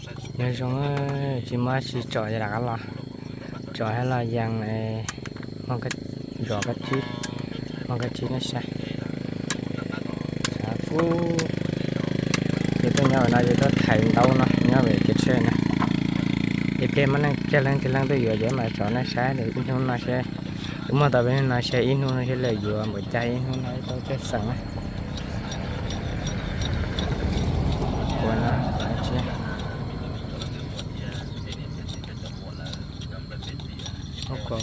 Nyob zoo, tsis muaj tsis tsom ces rov qab los, tsom thiab los yees, zov kab tsib, muaj kab tsib nej saib. Xav kub, ces tuaj nyob no ces tuaj thaiv ntaub no nyob ve kev tsheb na. Ib pliag muaj neeg caj leej caj leej tuaj yuav ces mam tsom nej saib, ib hnub no seb, muaj tau peb hnub no seb ib hnub no seb lawv yuav npaum cas, ib hnub no ib tau caj xeem na. Ua no, ua ko,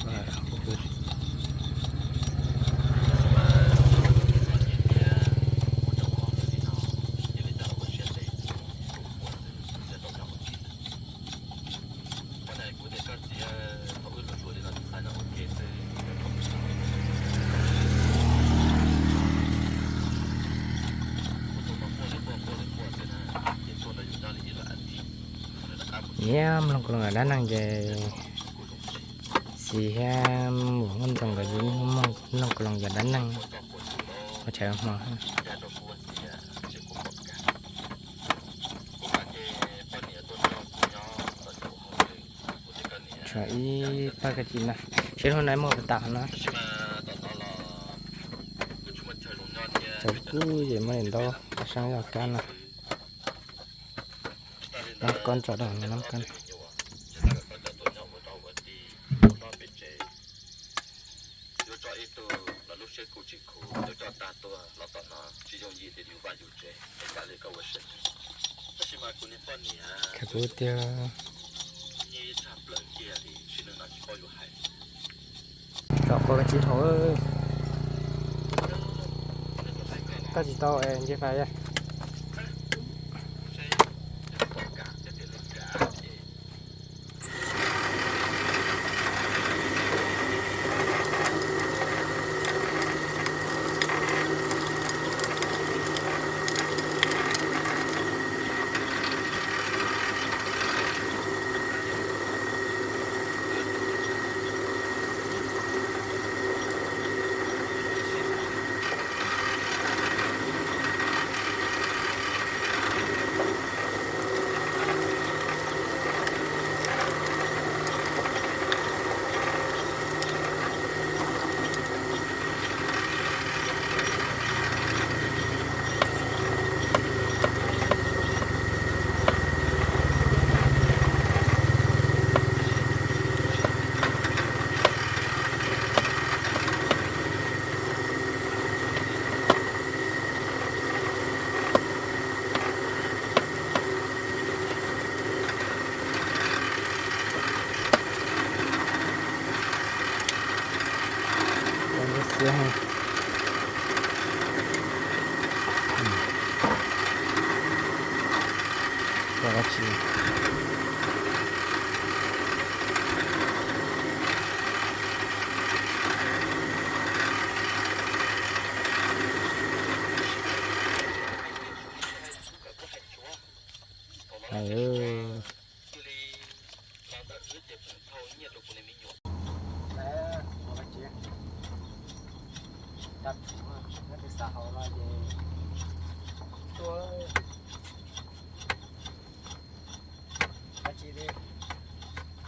nyiam mloog kuv los dab neeg ces xis thiab mus muaj ntxoov nkawd mloog kuv los yog dab neeg ua tshais hmo. Tshuav ib pab kab tsib na, seb hnub no muaj puas tas no. Cov kub ces muaj li ntau, pab seeb yog kab no. Nab kob tso rau no nab kob. Khav kub tiag. Tsom kua kab tsib hauv. Koj tsis tau nce fais.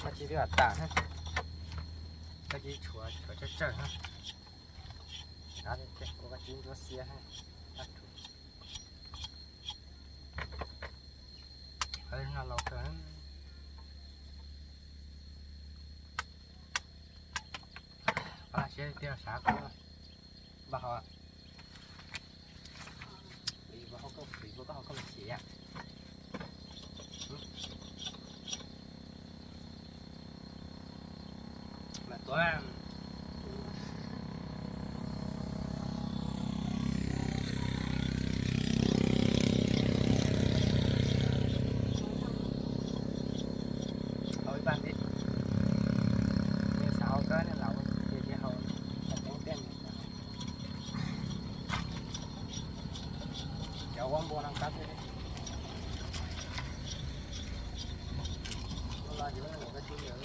Kab tsib twb tas, kab tsib tshuav tshuav tsawg tsawg na. Ua kab tsib nruab xiab. No laus kawg. Siab tiag sav kub. Npaj hauv. Ua koj, ua koj hauv koj mas chim. Mas tuav. Hauv ib pab ntxiv, xav hauv kawg ne, laus tiag tiag hauv, xav teeb tiag. Cov ua npua no qab tiag. Los ces ua kab tsib ntawd.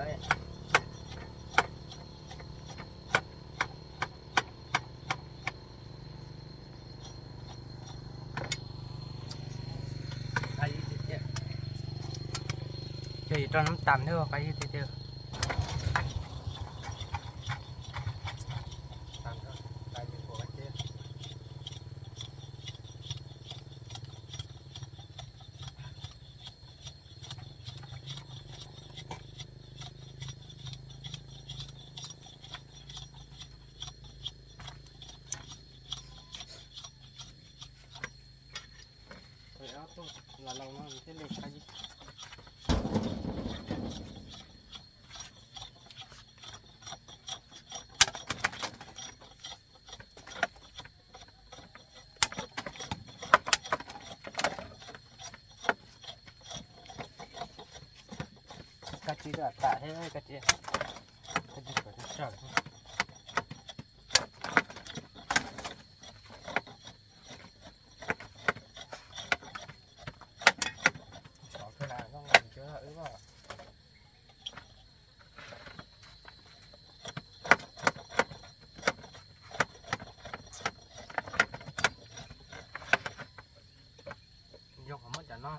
Coj rau nab tas thiab, qab ib tiag tiag. Ob tug los laus no thiaj li qab ib. Kab tsib tas tas thiab kab tsib, kab tsib sawv sawv. Xov kawg na, zoo li cov wb los. Zoo qhov muab cov no,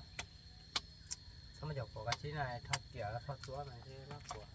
txhob muab cov puav kab tsib na rho kiag rho txuab no thiaj maj puav.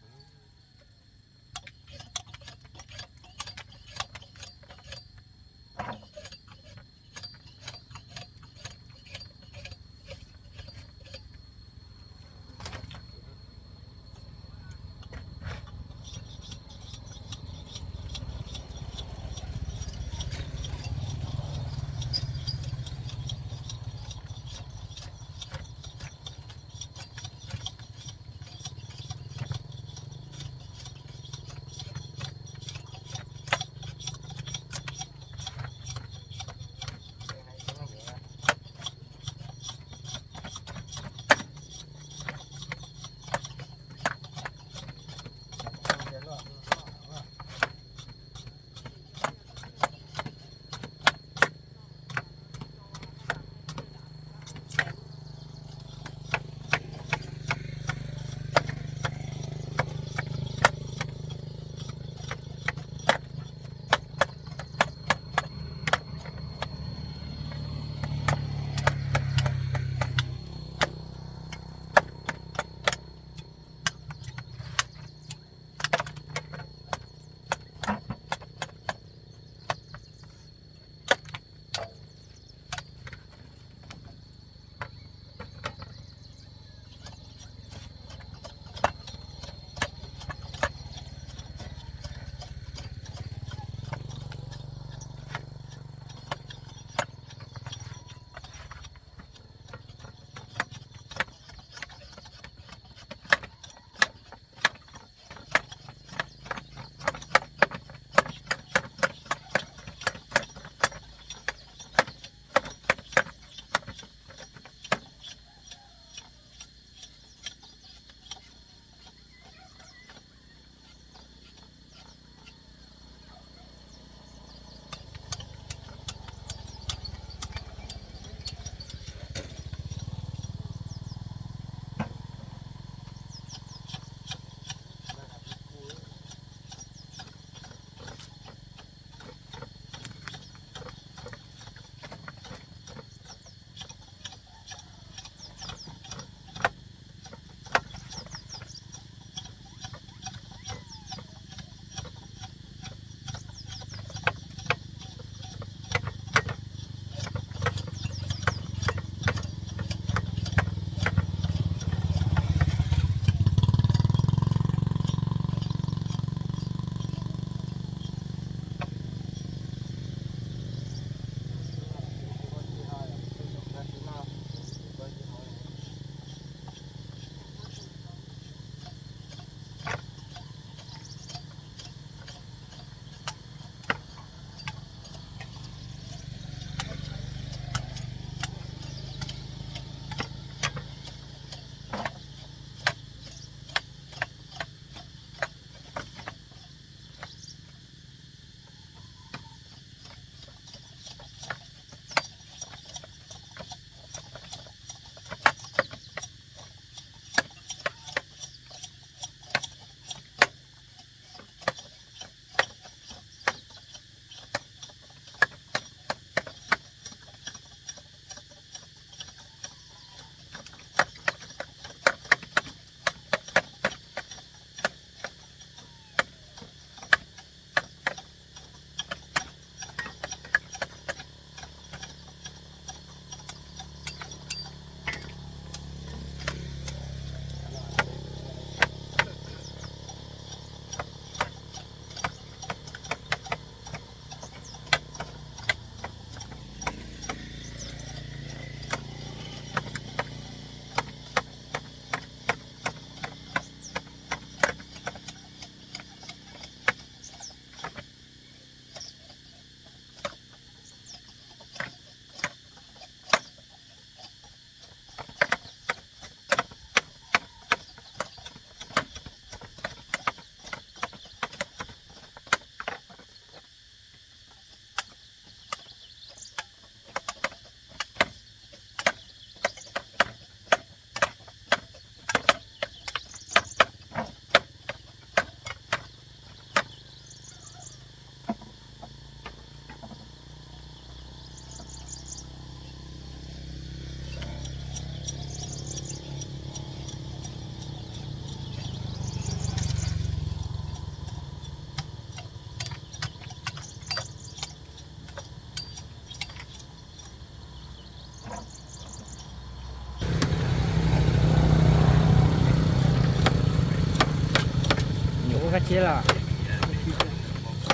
Koj cheb los?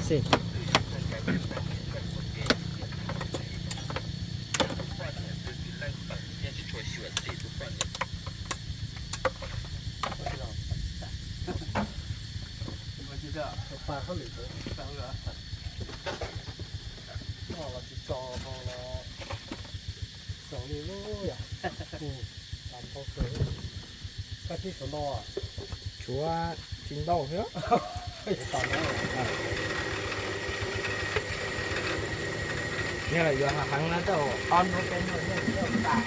Xi. Tsis tso ho los txaus li lub yom. Tau kawg. Koj tib suav ntau? Tshuav tsis ntau thiab. Yog yuav heev na tau ob hnub peb hnub thiaj tau tas.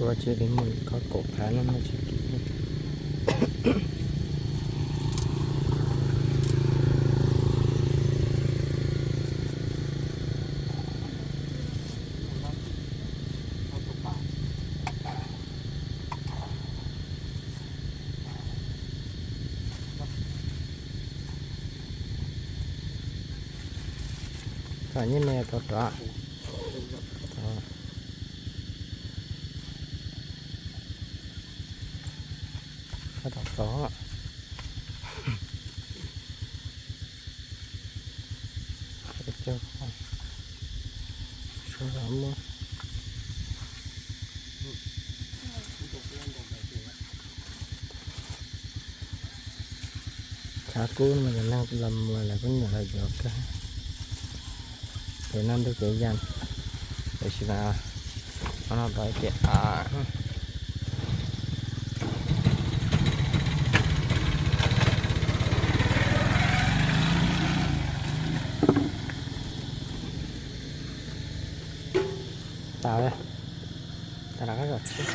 Kuv tsis li mus ko kaum phav no mas tsis kim. Thaum nyuj me tau rov. Tau tau. Suav zos muaj. Tshav kub no mas cov neeg los mus lawv kuj nyiam los yuav kawg. Ces no ntuj ces yas, tiam sis mas no tau ib tiam av. Tas, tas los koj zam tsheb.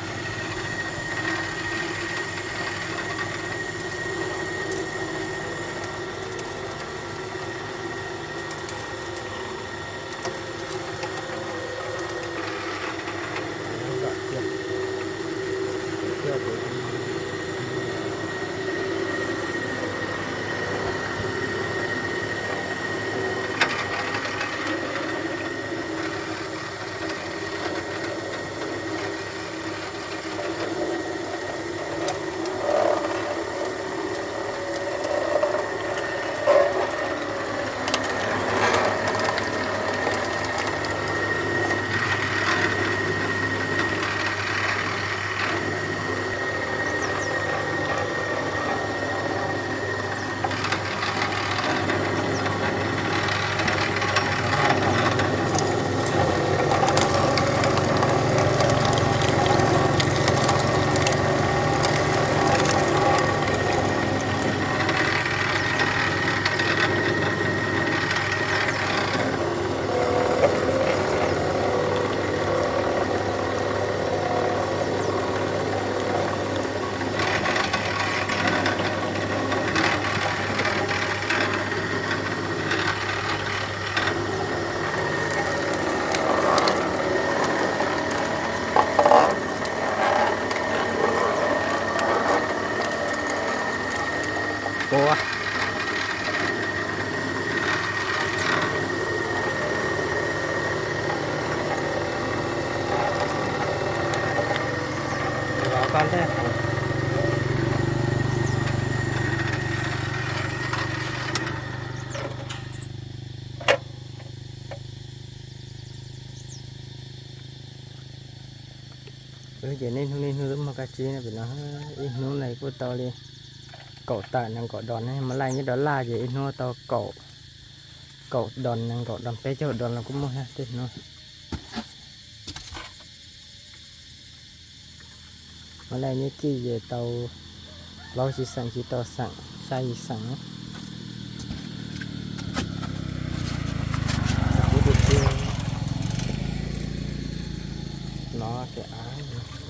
Zam tiag. Puas los koj ntej. Ces niaj hnub niaj hnub twb muaj kab tsib no, pem no ib hnub no kuj tau li kaum tawm nees nkaum dos ne. Mas laij nyob rov laj ces ib hnub tau kaum, kaum dos nees nkaum dos peb caug dos los kuj muaj thiab tej hnub. Mas laij nyob kij ces tau plaub tsib xeem, tsis tau xeem, xya yim xeem na. Kuv tus txiv no ces av